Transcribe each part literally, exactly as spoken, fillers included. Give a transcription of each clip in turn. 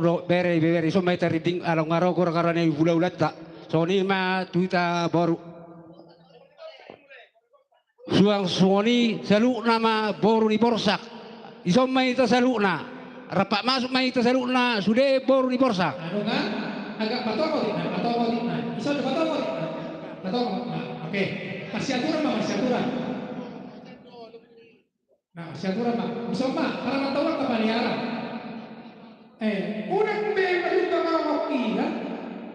Ro bere, bere, ison ma hita rinding, ala nunga ro gara-gara ni hulahulanta. Songon i ma tu hita boru. Suang songon i saluhutna ma boru ni Borsak. Ison ma hita saluhutna. Rap masuk ma hita saluhutna sude boru ni Borsak. Anu kan? Agak patoko tina, patoko tina. Ison do patoko tina. Patoko. Nah, oke. Marsiaturan ma, marsiaturan. Nah, siaturan ma. Ison ma, ala na tau angka paniaran. Eh, unang be marlupa marongok i, kan?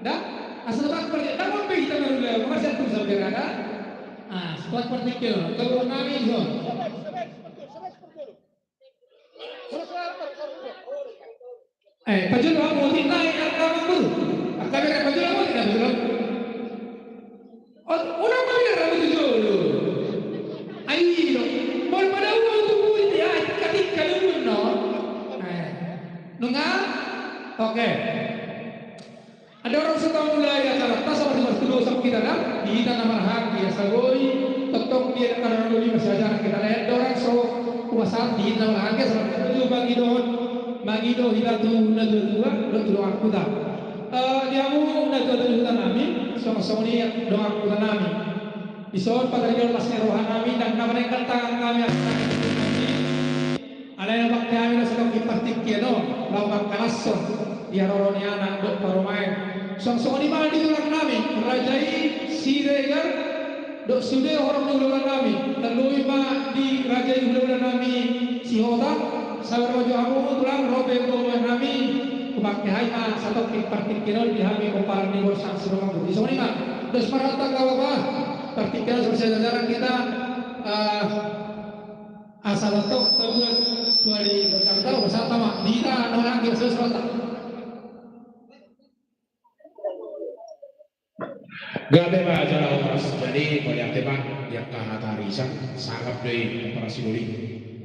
Da? Asa tebak partingkian, unang be hita marlupa, maka sian tu sampe rada. Ah, setelah partingkian, kalau nami ison. Eh, pajolo hamu otik nai, angka amang guru. Angka bere, pajolo hamu otik nai, pajolo. Ot, unang ma bere hamu tu jolo. Ai, lo. Molo pada uang tu bui, ya, katik, katik, no. Eh, nunga? Oke. Andorang so tamulai acaranta, sabar-sabar tu dosa hita, kan? Di hita na marhaha, di asa boi, tongtong di angka na lima siajar hita, andorang so puasa di hita na marhaha, sabar tu dosa, mangido, mangido hita tu na tua-tua, dohot tu dongan huta. Eh, di hamu na tua-tua di huta nami, songon-songon i dongan huta nami. Ison, pataridaon las ni roha nami, ndang na manenggal tangan nami, Alai na bangke hami na satonggip partingkian on, laho mangkalashon di haroro ni anak dohot parumaen. Songon-songon i ma di tulang nami, raja i Siregar, dohot sude horong ni hulahula nami, tarlumobi ma di raja i hulahula nami Sihotang, sabar ma jo hamu tulang, ro pe hulahula nami, hubangke hami ma satonggip partingkian on di hami pomparan ni Borsak Situmorang. Songon i ma, dos marhata angka bapa, partingkian on so siajaran hita, eh, Asa tongtong tabuat tu ari berkata, usaha tama. Di hita na marhaha, asa usaha. Gabe ma jala horas. Jadi, mauliate ma di angka hata arisan, sangap do i pomparan sidoli.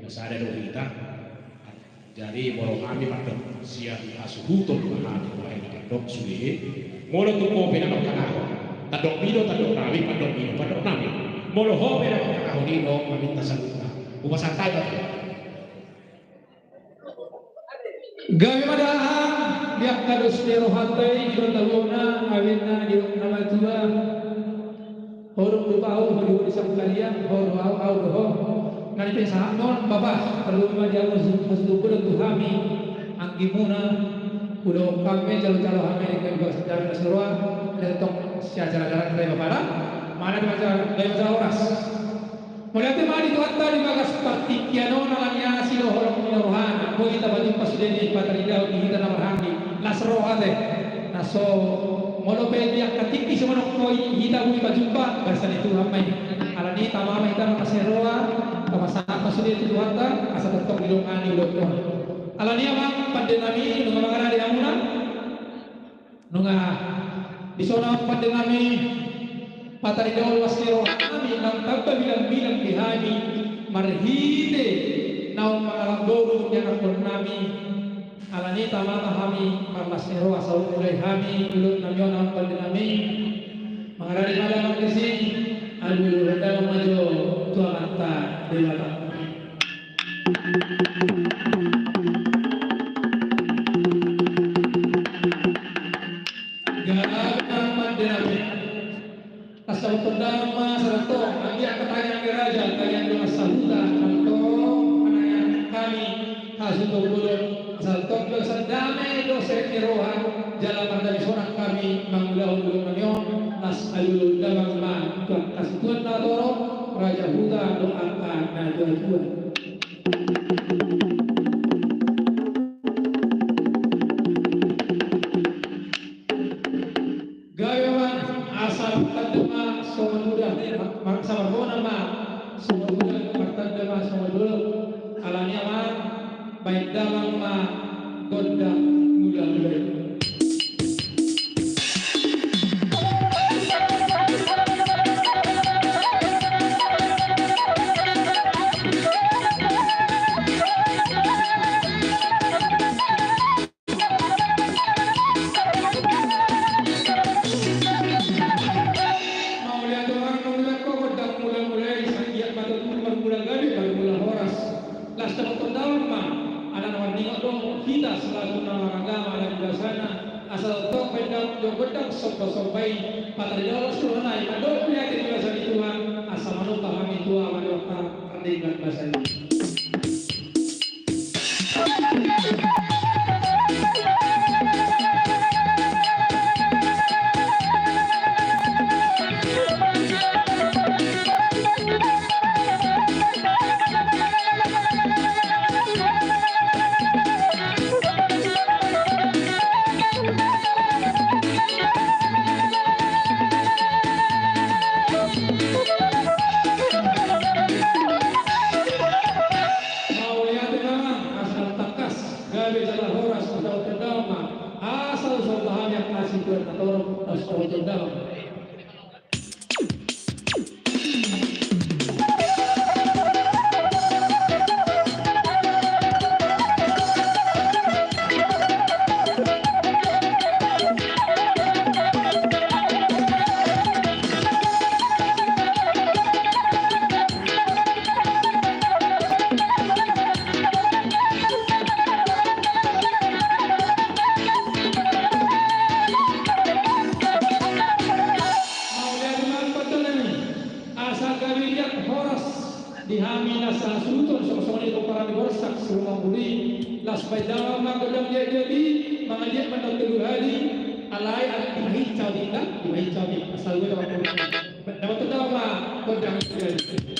Sada do hita. Jadi, molo hami mandok sian hasuhuton ma hami, bahen mandok sude. Molo tung ho pe na mangkatahon, tandok mi do tandok nami, pandok mi do pandok nami. Molo ho pe na mangkatahon i do maminta saluhutna. Hupasahat hami ma tu. Gabe ma dahahang di angka dos ni rohanta i, di banta bona, awetna di na matua. Ho do lupa au, ho do di sangkalian, ho do au, au do ho. Na di pe sahat non, bapa, tarlumobi ma di hamu, hasuhuton tu hami, anggimuna, ulaon hami, jalo-jalo hami, di kami bangsa jalo na sirua, di tong siajar-ajaran kita i bapa da, mana di macam, gabe ma jala horas. Mauliate ma di Tuhanta di bagas partingkian on, ala ni asi do holong ni rohana, boi hita pajumpa sude di pataridaon di hita na marhaha i, las roha te. Na so, molo pe di angka tingki so manongko i hita boi pajumpa, basa ni Tuhan ma i. Ala ni tama ma hita marlas ni roha, tapasahat ma sude tu Tuhanta, asa tongtong dilongani ulaon on. Ala ni amang pande nami, nunga mangarade hamuna. Nunga, dison amang pande nami, pataridaon las ni roha nami, naung tamba bilang-bilang di hami, marhite naung mangalap boru di anakkon nami. Ala ni i tama ma hami marlas ni roha, asa umulai hami ulaon nami on amang pande nami. Mangarade ma damang disi, alualuhon damang ma jo tu Amanta Debata. Gabe ma pande nami. Las ni roha damang ma, asa tongtong, anggiat angka tangiang ni raja, tangiang ni dongan sahuta, asa tongtong, panangiangan hami, hasuhuton bolon, asa tongtong, gabe dame dohot serep ni roha, jala mardame sonang hami, mangulahon ulaon nami on, las alualuhon damang ma, tu angka situan na torop, raja huta, dohot angka na tuatua. Gabe ma, asa martanda ma songon uda, ma-, ma-, asa marbona ma songon uda, martanda ma songon dolok. Ala ni i amang, bahen damang ma gondang mula-mula i. Mauliate ma, mauliate ma, gondang mula-mula i, sai anggiat ma tutu marmula gabe, marmula horas. Las tongtong damang ma, ala na marningot do, gondang somba-somba i, patarida las roha nai, mandok mauliate di basa ni Tuhan, asa manopang hami tu Ama Debata, pardenggan basa i. Mauliate ma amang, asa tangkas gabe jala horas, asa tongtong damang, asa usomba hami angka situan na torop, asa tongtong damang. Mauliate ma amang pardalanan i, asa gabe liat horas di hami na sahasuhuton, songon i do parani borsak sirumang buri, las baen damang ma godang liat-liat i, mangaliat ma na tolu hali, alai anak dipahincau di, dipahincau di, asal gue dapat, dapat terdama, godang liat-liat i.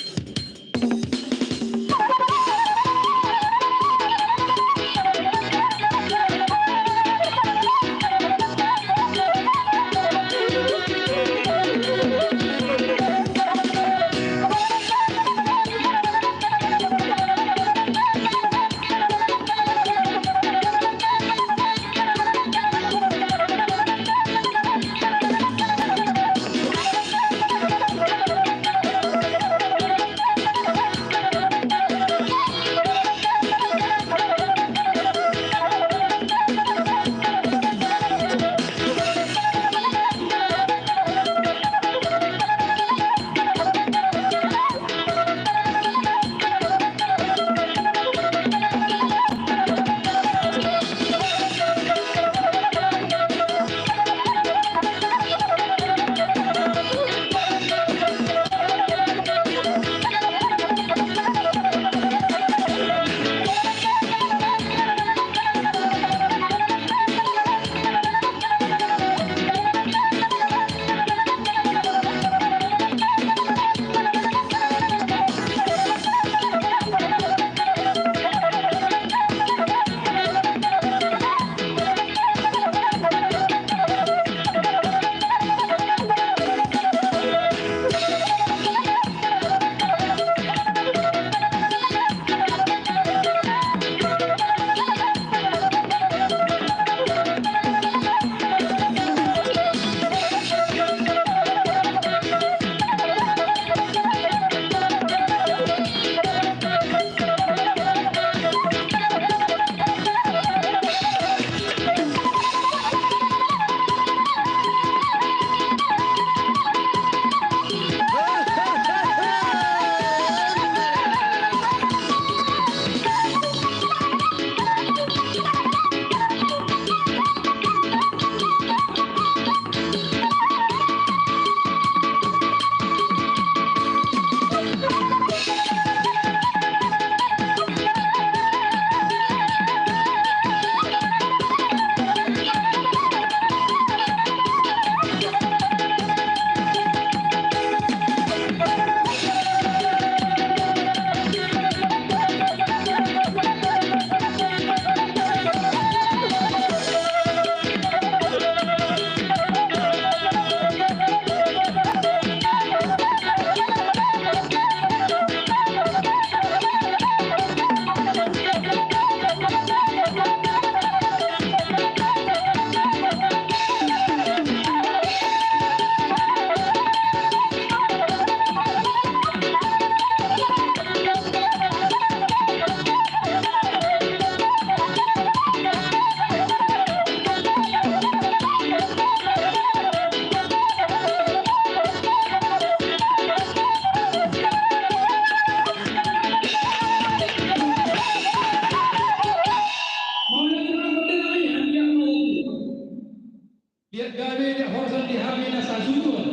Dia gabe dia hosan di hami na sasuhut.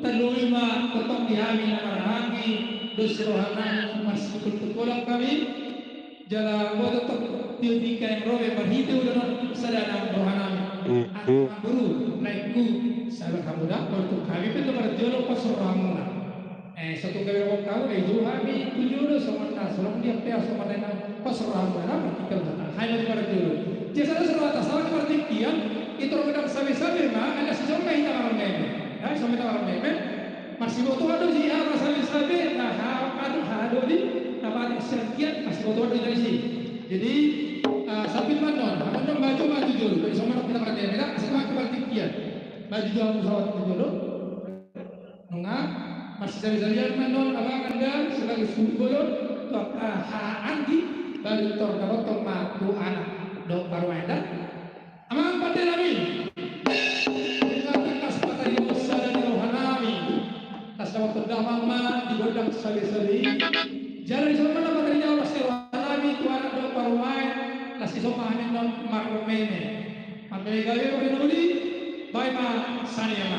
Tarlumobi ma tongtong di hami na marhahaanggi dohot sirohanami, marsipulpul holan hami. Jala boto tong di tingki na ro be marhite ulaon on sada nang rohanami. Angka boru, laengku, sahabat hamu da, boru tu hami pe na marjolo pos rohamuna. Eh, satu kali roham kau, eh, jo hami tu jolo songon na, songon dia pe songon na, pos rohamuna, marhite ulaon on. Hai, mari marjolo. Jadi sada soro hata salah martingkian, itu roh godang sabe-sabe ma, ada si songon hita marmeme. Ya, songon hita marmeme. Marsibotoan do si aha, marsabe-sabe, na aha, aha do di, na aha, sian dia, marsibotoan do di si. Jadi, eh, sambil manon, manon maju, maju jolo. Jadi, songon hita marmeme, na, sama ke martingkian. Maju jolo, pesawat jolo. Nunga, marsisabe-sabean manon, abang anda, sebagai suhut bolon, tu angka hahaanggi, baru tor dapothon ma tu anak, dohot parumaen da. Amang pandenami. Dengan tangkas patarida sada ni rohanami. Las dapothon damang ma di gondang sabe-sabe i. Jala dison ma na patarida las ni rohanami tu anak dohot parumaen. Las dison ma hami annon marmeme. Marmeme gabe, marmeme na uli. Baen ma sania ma.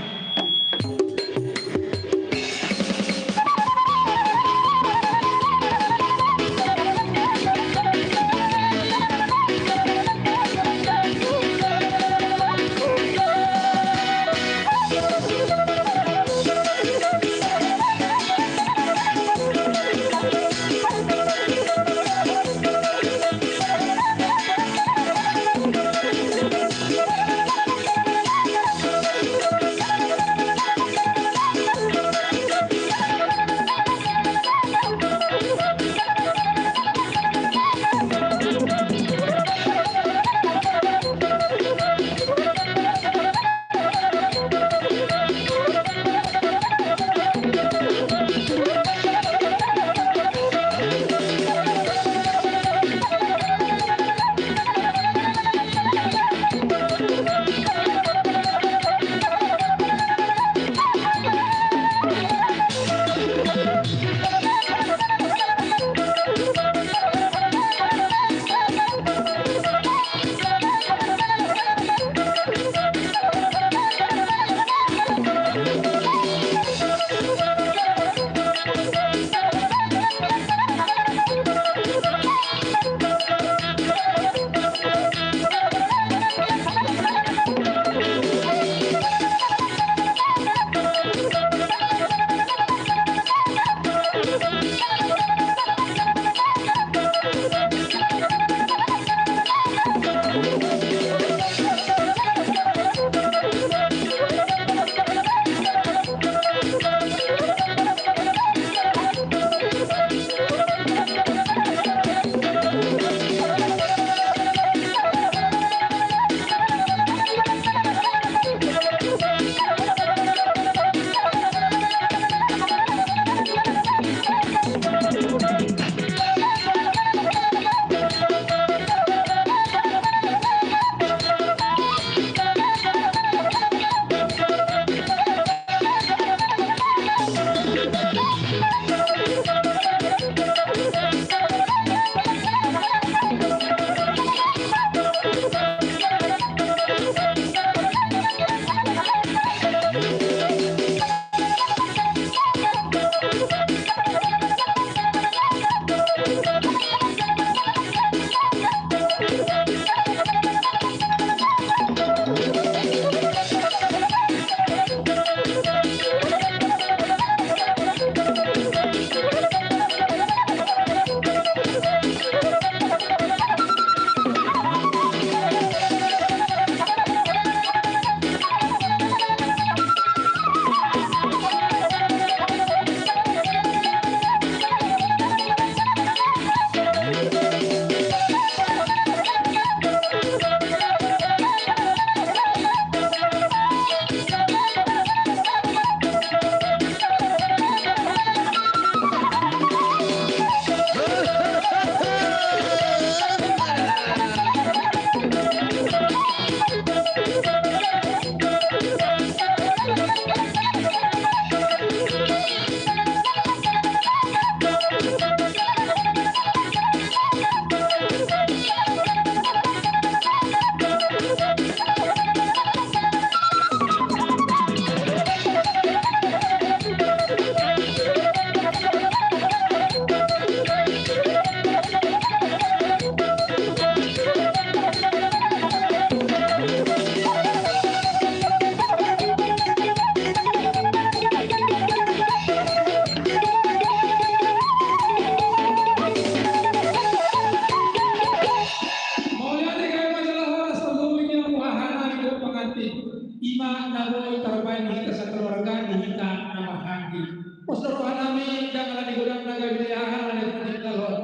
Ima na boi tarbaen hita sakeluarga di hita na marhahaanggi. Pos do rohanami, ndang ala ni godang na gabe di aha na di tinggal on.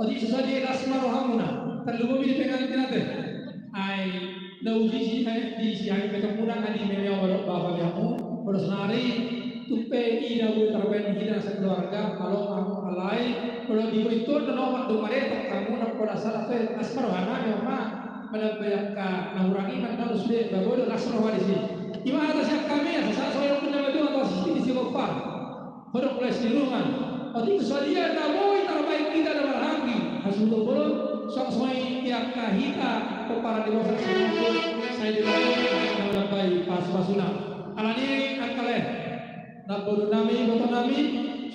Otik so sadia las ma rohamuna. Tarlumobi di pengantin ate. Ai na uji si, ai di si, ai petokmuna, ai di meme, oba dohot bapa di hamu. Pos nari, tung pe i na boi tarbaen hita sakeluarga, malo ma hamu, alai, molo di boi tu na nomor do maretok hamu, na pola salah pe, las ma rohanami, oma. Manambai angka na hurang i, manang sude, ba boi do las roha disi. Ima hata sian hami, asa sahat songon i dohot na maduma, asa sititi sigompar. Hodok mulai sinirungan. Otik so sadia na boi tarbaen hita na marhahaanggi. Hasuhuton bolon, songon songon i angka hita pomparan di boru Simanjuntak, sai dilehon na manambai pasupasuna. Alani i angka lae. Namboru nami, iboto nami,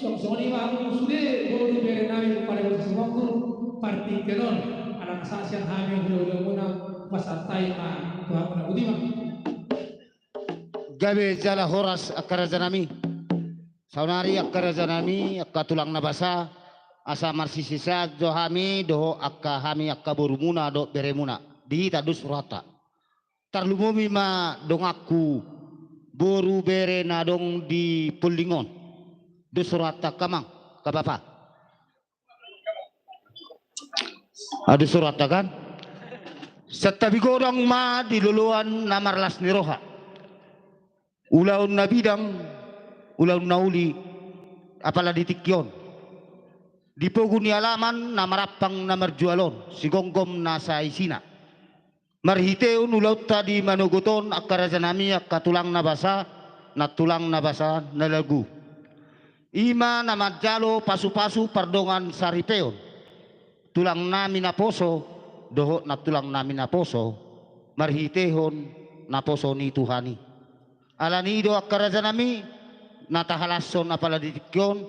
songon songon i ma hamu sude boru bere nami, pomparan di boru Simanjuntak, partingkian on, ala na sahat sian hami hulahula muna, pasahat hami ma tu hamu, na boti ma. Gabe jala horas angka raja nami. Saonari angka raja nami, angka tulang na basa, asa marsisesaan jo hami dohot angka hami angka boru muna dohot bere muna. Di hita dos rohanta. Tarlumobi ma donganku boru bere na adong di Polling on. Dos rohanta angka amang, angka bapa. Ado surat kan? Santabi godang ma di loloan na marlas ni roha. Ulaon na bidang, ulaon na uli, apala di tingki on. Di pogu ni alaman na marampang na marjual on, sigomgom nasa isina. Marhitehon ulaonta di manogot on, angka raja nami, angka tulang na basa, nantulang na basa na lagu. Ima na manjalo pasupasu pardongan saripeon. Tulang nami naposo, dohot nantulang nami naposo, marhitehon naposo ni Tuhan i. Alani i do angka raja nami, na tahalashon apala di tingki on,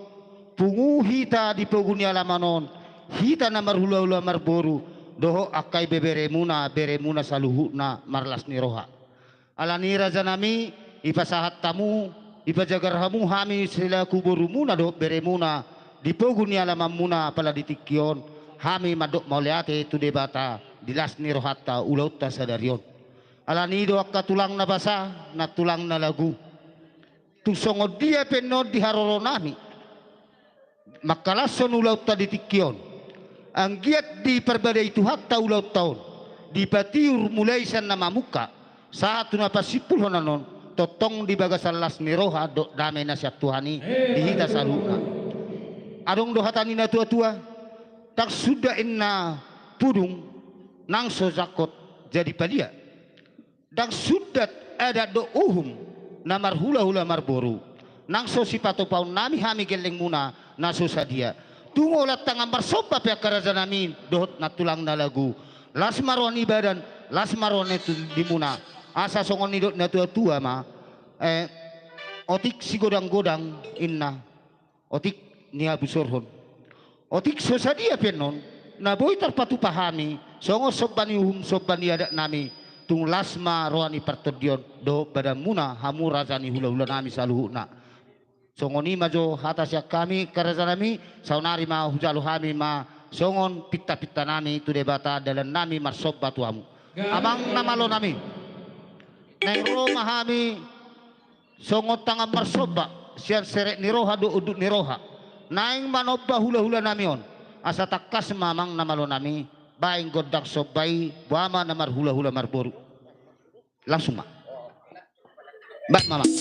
pungu hita di pogu ni alaman on, hita na marhulahula marboru, dohot angka ibebere muna, bere muna saluhutna marlas ni roha. Alani i raja nami, ipasahat hamu, ipajagar hamu hami selaku boru muna dohot bere muna, di pogu ni alaman muna apala di tingki on, hami mandok mauliate tu Debata, di las ni rohanta ulaonta sadari on. Alani i do angka tulang na basa, nantulang na lagu. Tung songon dia pe annon di haroro nami. Mangkalashon ulaonta di tingki on. Anggiat diparbadai Tuhanta ulaonta on. Dipatiur mulai sian na mamungka. Sahat tu na pasimpulhon annon. Tongtong di bagasan las ni roha dohot dame na sian Tuhan i. Di hita saluhutna. Adong do hata ni na tuatua. Ndang suda inna pudung. Nang so jangkot jadi palia. Ndang sundat adat dohot uhum na marhulahula marboru. Nang so sipatupaonnami hami gellengmuna na so sadia. Tung holan tangan marsomba pe angka raja nami dohot nantulang na lagu. Las ma roha ni badan, las ma roha ni tondimuna. Asa songon nidok na tuatua ma. Eh, otik sigodanggodang inna. Otik ni habusorhon. Otik so sadia pe annon, na boi tarpatupa hami, songon somba ni uhum somba ni adat nami, tung las ma roha ni partondion, dohot badanmuna, hamu raja ni hulahula nami saluhutna. Songon i ma jo hata sian hami, angka raja nami, saonari ma hujalo hami ma, songon pintapinta nami, tu Debata dalan nami marsomba tu hamu. Amang na malo nami. Naeng ro ma hami, songon tangan marsomba, sian serep ni roha dohot unduk ni roha. Naeng manomba hulahula nami on. Asa tangkas ma amang na malo nami, baen gondang somba i, boha ma na marhulahula marboru. Langsung ma. Baen ma amang.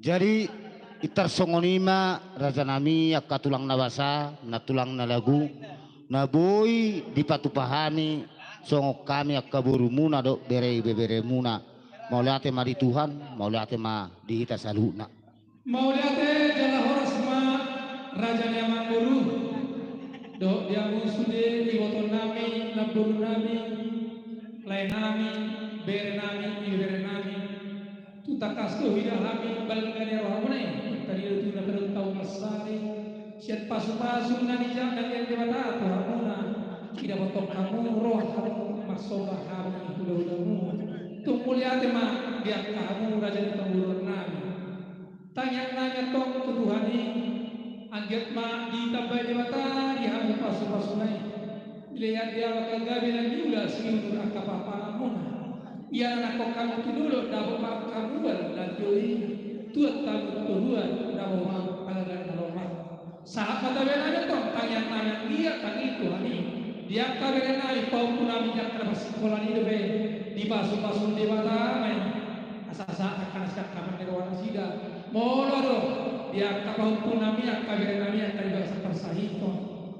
Jadi, intar songon i ma, raja nami, angka tulang na basa, nantulang na lagu, na boi dipatupa hami, songon hami angka borumuna dohot bere ibebere muna. Mauliate ma di Tuhan, mauliate ma di hita saluhutna. Mauliate jala horas ma, raja ni amangboru, dohot di hamu sude iboto nami, namboru nami, lae nami, bere nami, ibebere nami. Tung tangkas do huida hami balga ni rohamuna i, tadi do tu na pedot tau marsari, sian pasupasu na nijak na nian Debata tu hamuna, idapothon hamu roha hamu marsomba hami hulahulamu. Tung mauliate ma di angka hamu raja ni pamoruon nami. Tangiang nami antong tu Tuhan i, anggiat ma ditambai Debata di hamu pasupasuna i. Dilehon Debata gabe na niula siunur angka pahanpahanmuna. Ia na nangkok hamu tu dolok dapot ma angka mual na tio i. Tuat hamu tu toruan dapot ma pagagan na lomak. Sahat ma tabe nami antong tangiang nami anggiat tangi Tuhan i. Di angka bere nami pahompu nami di angka na parsikolaan i dope. Dipasupasu Debata ma i. Asa sahat angka na siangkangan ni roha nasida. Molo do di angka pahompu nami angka bere nami angka di bagasan parsahiton.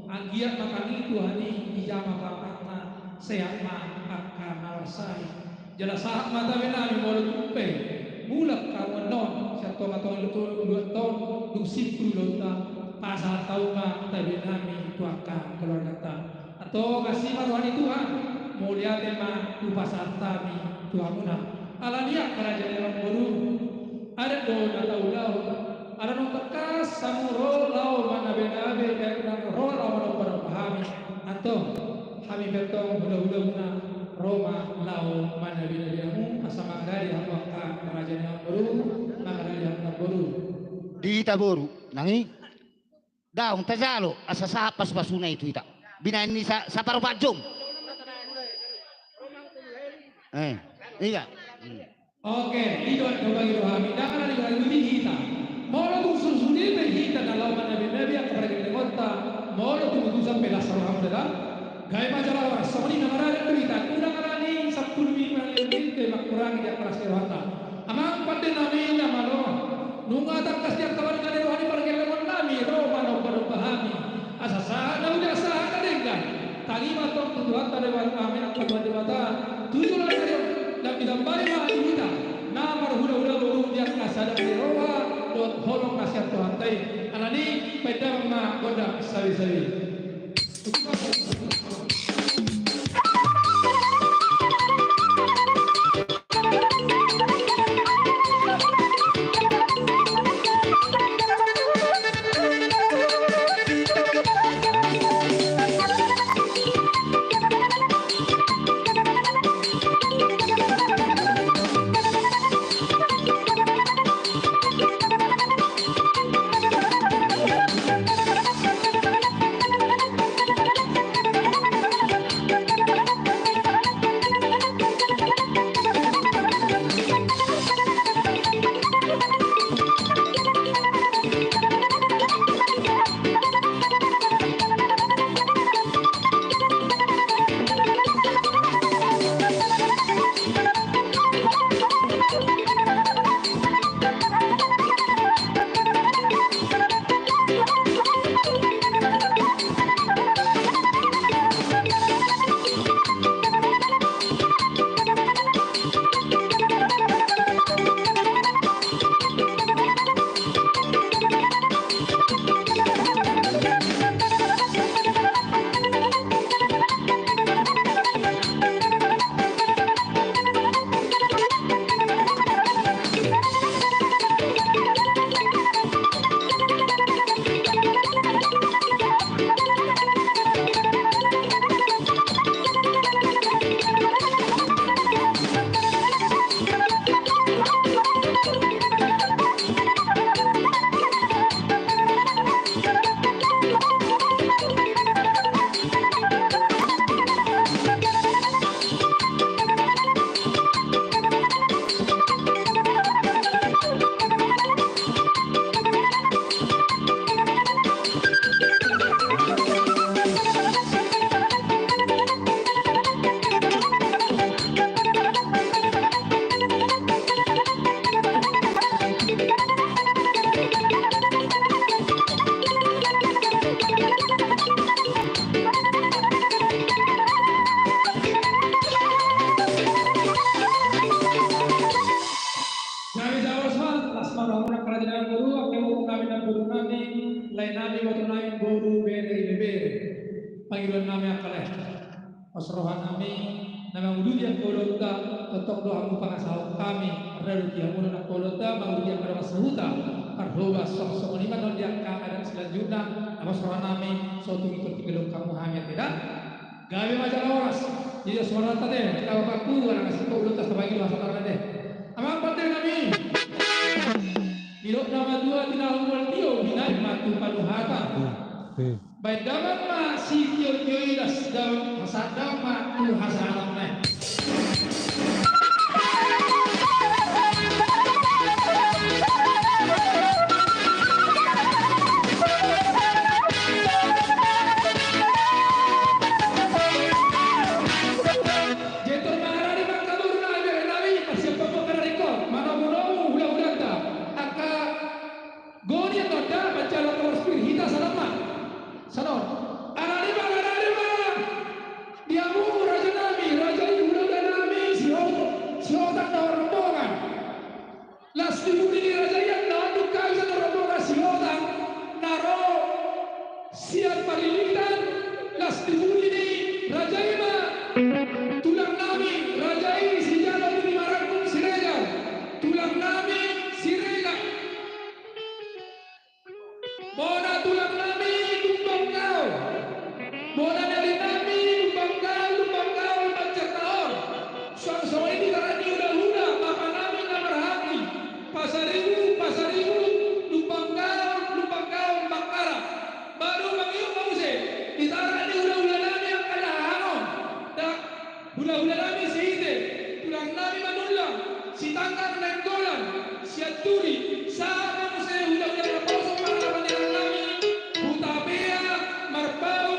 Anggiat ma tangi Tuhan i dijama pahanpahanna sehat ma angka na marsahit. Jala sahat ma tabe nami molo tung pe mulak hamu annon sian tongatonga ni luat on dung simpul ulaonta pasahat hamu ma tabe nami tu angka keluarganta. Antong asi ma roha ni Tuhan, mauliate ma hupasahat hami tu hamuna. Alani i angka raja ni amangboru, adat do na taulahon. Ala naung tangkas hamu ro laho manabenabe, eh, ro laho manombanomba hami. Antong hami pe antong hulahulamuna ro ma laho manabenabe hamu asa mangalehon hamu angka raja ni amangboru, mangalehon hamu namboru. Di hita boru nang i. Daong tajalo asa sahat pasupasuna i tu hita. Binahen ni sa, saparupajon. Eh, iya. Hmm. Oke, i do na bagi rohami. Ndang ala ni hita. Molo tung sude pe hita na laho manabenabe angka pargellengonta, molo tung utusan pe las roham dalam. Gabe ma jala horas, songon i na maradat do hita. Unang ala ni sampulu minggu na lewat i pe mangkurangi di angka las ni rohanta. Amang pande nami na malo. Nunga tangkas di angka balga ni roha ni pargellengon nami ro manombanomba hami. Asa sahat na uda sahat na denggan. Tangi ma antong tu Tuhanta Debata, amin, angka Tuhan Debata. Tujuh na denggan. Ndang ditambai ma di hita na marhulahula boru di angka sada ni roha dohot holong na sian Tuhanta i. Alani i baen damang ma gondang sabisabi. Pangidoan nami angka lae. Pos roha nami na manguduti angka ulaonta, tongtong do hamu pangasahon hami, radu di hamu na angka ulaonta, manguduti angka dongan sahuta, tarhobas songon i ma non di angka adat selanjutna, na pos roha nami, so tung ikut tiga longkamu hami ate da. Gabe ma jala horas. Jadi suara tadi, kita bapakku, anak asik kau udah tas terbagi dua satar deh. Amang pande nami. Didok nama dua tinahun wal tio, binaen ma tu panuhatan. Baen damang ma sitiotio i, das damang, hasahat damang ma tu hasahatanna. Jentor mangarade ma angka boru nami, bere nami, parsiapon ma angka na ringkot, manomunomu hulahulanta, angka goni annon da, manjalo poros pir hita, salam ma. Salam. Arade ma, arade ma. Di hamu raja nami, raja i hulahula nami, Sihotang, Sihotang na rombongan. Las di pudi ni raja i annon, dung hami sada rombongan Sihotang na ro sian Parlilitan, las di pudi ni raja i ma tulang nami, raja i sijalo tintin marangkup Siregar, tulang nami Siregar. Bona tulang nami Lumban Gaol. Bona ni ari nami Lumban Gaol, Lumban Gaol mancerna on. Suang songon i di tara ni hulahula, bapa nami na marhaha i. Pasaribu, Pasaribu, Lumban Gaol, Lumban Gaol, Mangkara. Baru mangido ma muse, di tara ni hulahula nami angka na haha on. Da Hulahula nami Sihite, tulang nami Manullang, Sitanggang Nainggolan, Sianturi, sahat ma muse hulahula naposo pangalaman ni tulang nami, Hutapea, Marbau,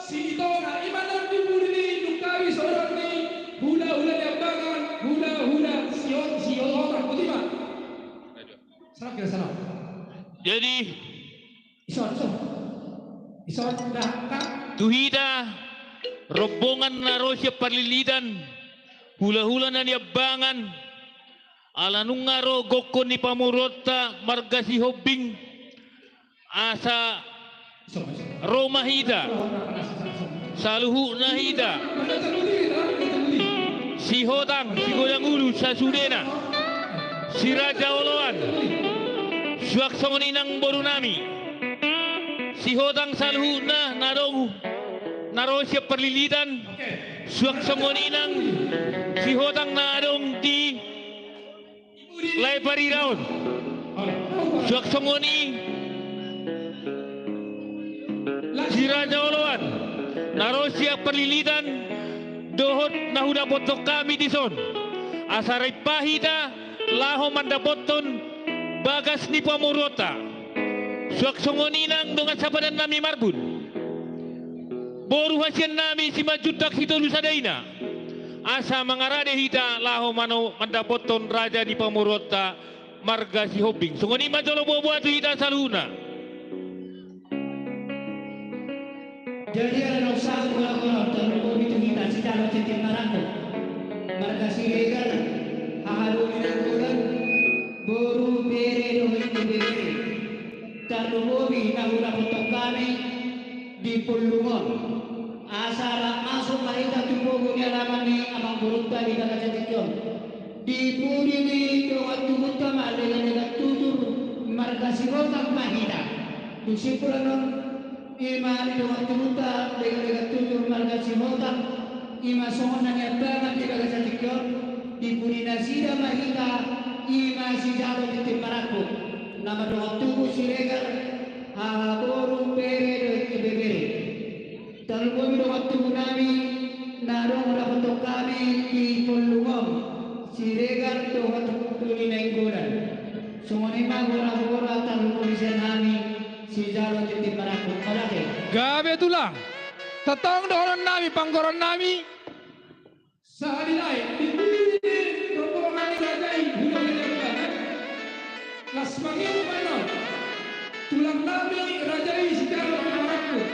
Silitonga, i ma annon di pudi ni dungkawi soron ni hulahula ni Ambangan, hulahula Sihot-, Sihotang, boti ma. Serang kira sana. Jadi, Ison, ison. Ison, dah, dah. Tu hita, rombongan na ro sian Parlilitan, hulahula na niambangan, ala nunga ro gokhon ni pamoruonta marga Sihombing, asa ison, ison, ro ma hita, saluhutna hita, Sihotang, Sigodang Ulu, sasudena, Si Raja Oloan, suang songon i nang boru nami, Sihotang saluhutna na adong na ro sian Parlilitan, suang songon i nang Sihotang na adong di Lae Pariraon. Suang songon i Si Raja Oloan na ro sian Parlilitan dohot na hudapothon hami dison. Asa rap ma hita laho mandapothon bagas ni pamoruonta. Suang songon i nang dongan sapadan nami Marbun, boru hasian nami Simanjuntak Sitolu Sadaina. Asa mangarade hita laho mano-, mandapothon raja ni pamoruonta marga Sihombing. Songon i ma jolo boaboa tu hita saluhutna. Jadi ala naung sahat golang-golang, tarlumobi tu hita sijalo tintin marangkup marga Siregar, haha boru ni Nainggolan, boru, bere dohot ibebere. Tarlumobi na hudapothon hami di Pollung on. Asa rap masuk ma hita tu pogu ni alaman ni amangborunta di bagasan tingki on. Di pudi ni dongan tubunta ma legan-legan tutur marga Sihotang ma hita. Dung simpul annon, i ma di dongan tubunta legan-legan tutur marga Sihotang, i ma songon na niambangan di bagasan tingki on, di pudi nasida ma hita, i ma sijalo tintin marangkup. Na mardongan tubu Siregar, haha boru, bere dohot ibebere. Tarlumobi dongan tubu nami na adong hudapothon hami di Pollung on, Siregar dohot boru ni Nainggolan. Songon i ma gora-gora tarlumobi sian hami sijalo tintin marangkup. Mauliate. Gabe tulang. Tongtong dohonon nami, panggoron nami. Sahali nai, di pudi ni rombongan ni raja i, hulahula ni Ambangan. Las mangido ma annon. Tulang nami raja i sijalo tintin marangkup.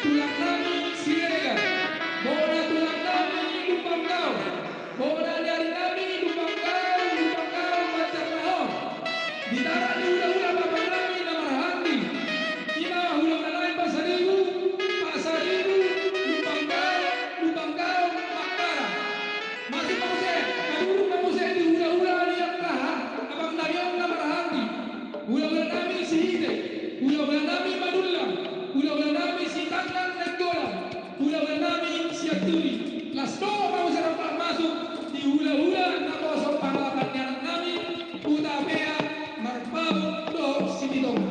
Tulang nami Siregar. Bona tulang nami Lumban Gaol. Bona ni ari nami Lumban Gaol, Lumban Gaol mancerna on. Di tara ni hulahula bapa nami na marhaha i. I ma hulahula nami Pasaribu, Pasaribu, Sitanggang Nainggolan, hulahula nami Sianturi. Las do hamu sai rap masuk di hulahula naposo pangalapan ni anak nami, Uta Pea, Marpaung dohot Sititonga.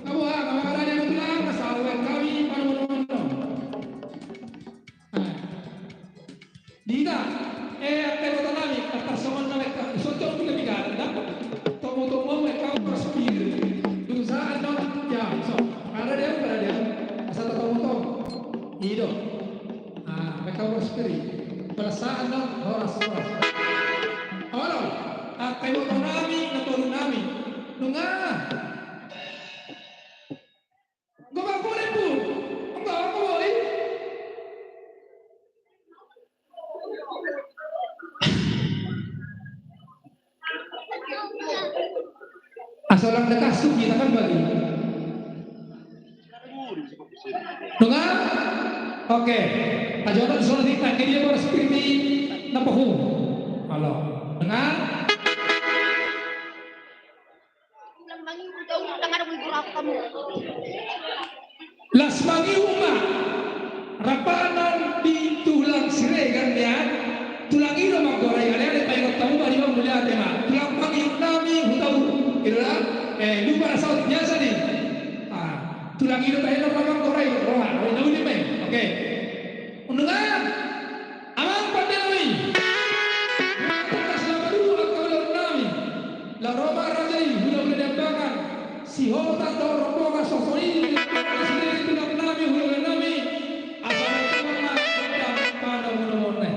Nga boha, nga mangarade hamu tulang, asa hubaen hami panomunomuon. Nah. Di hita, eh, angka iboto nami, angka tarsongon nami, angka, so, so, piga-piga, da? Tomo-tomo, eh, kau berpikir. Dung saat, no? Ya, so, ada dia, ada dia. Asal tomo-tomo. I do. Ah, mereka berpikir. Perasaan, no? Horas, horas. Olo, angka iboto nami, na toru nami. Nunga. Gobang boleh pun. Enggak, enggak boleh. Asal lang dekat suki, tak kan bagi. Dengar? Oke. Ajo na soal di tangke dia baru seperti napa hu. Halo. Dengar? Las mangihut ma. Rap ma annon di tulang Siregar nian. Tulang i do manggorai, ale-ale paingot hamu ma di bang mulia tema. Tulang mangihut nami hutau. I do da? Eh, lupa na saut biasa ni. Ah, tulang i do tahe do manggorai, roha, roha, roha, roha, oke. Undangan. Amang pande nami. Tangkas na madua angka ulaon nami. Laho ro ma raja i, hulahula ni ambangan. Sihotang dohot rombongan, songon i di ambangan, sude tulang nami, hulahula nami. Asa na tulang na gondang panomunomuonna.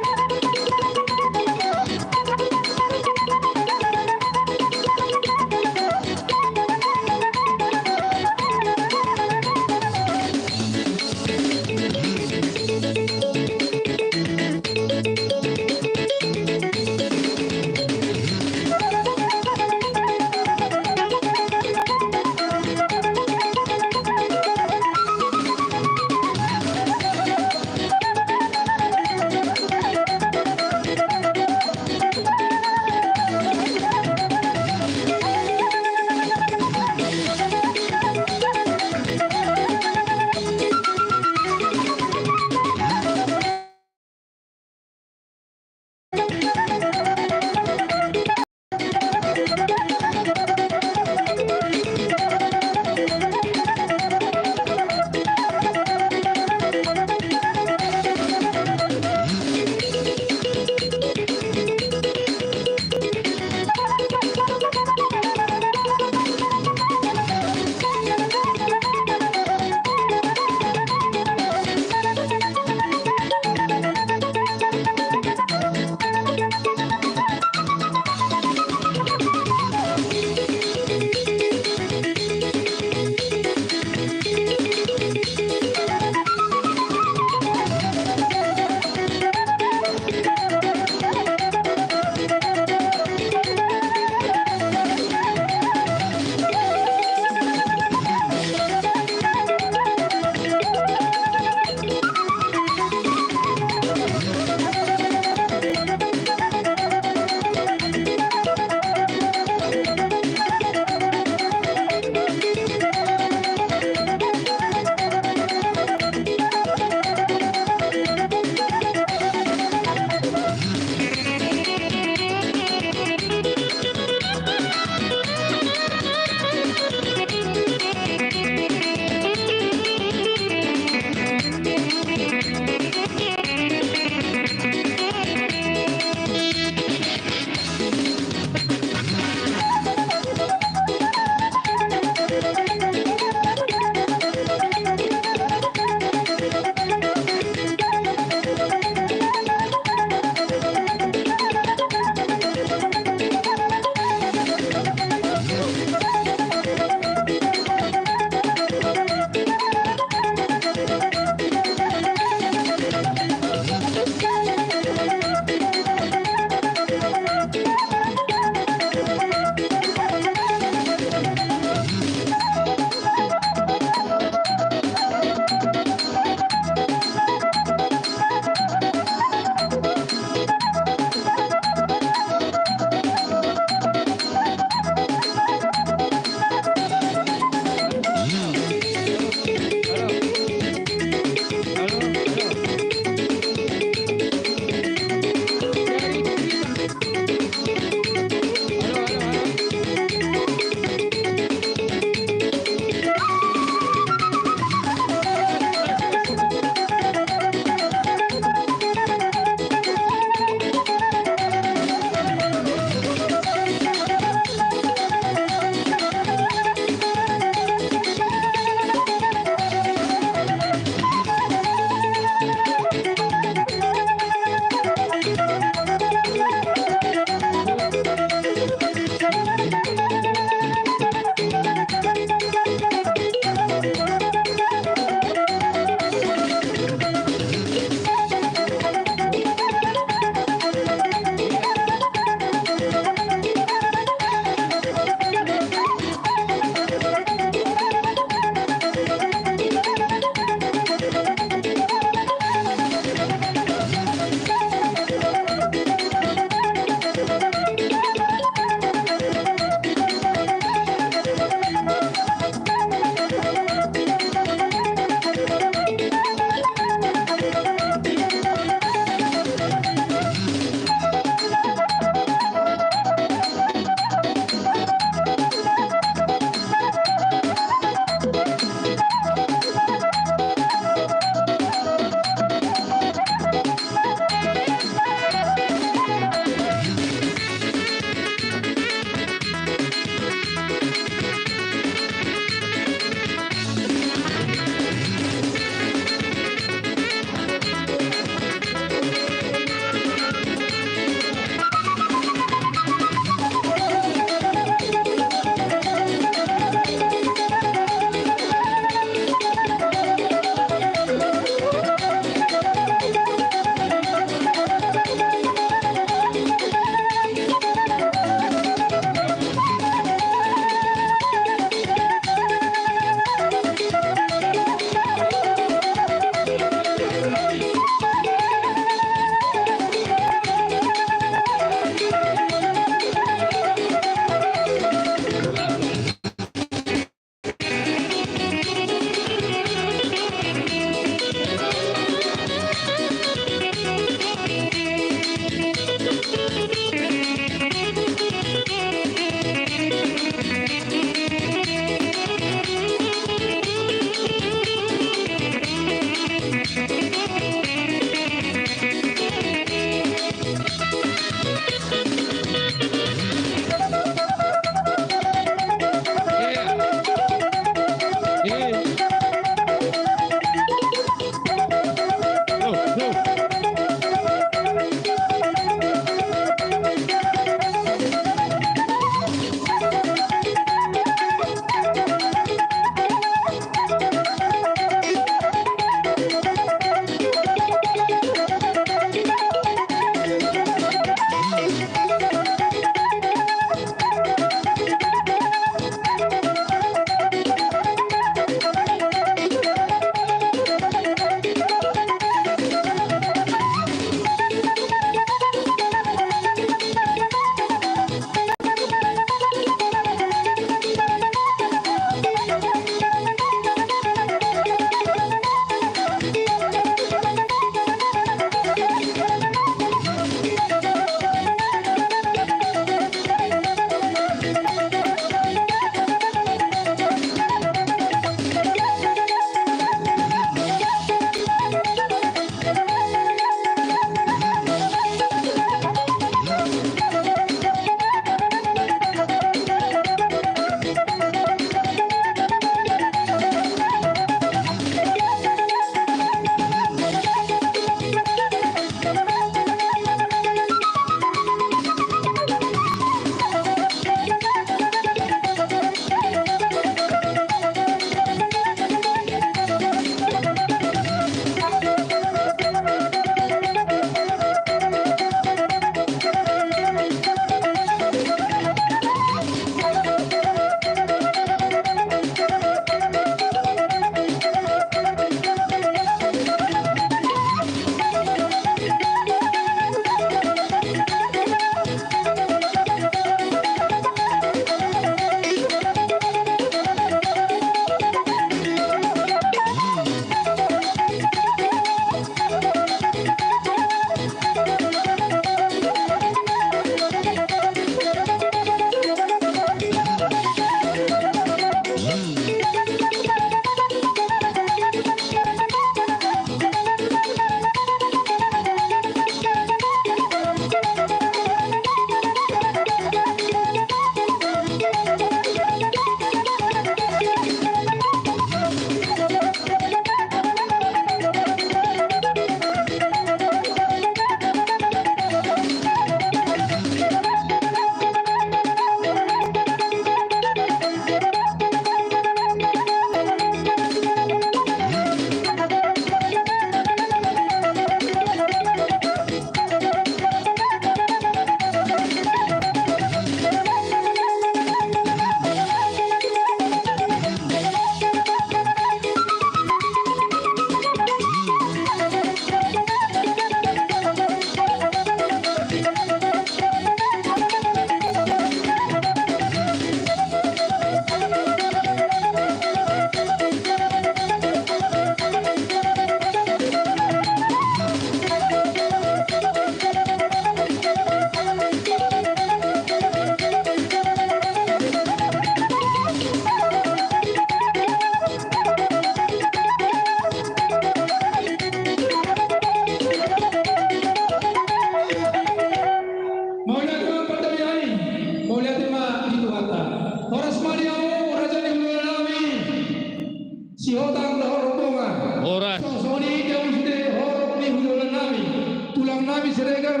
Siregar,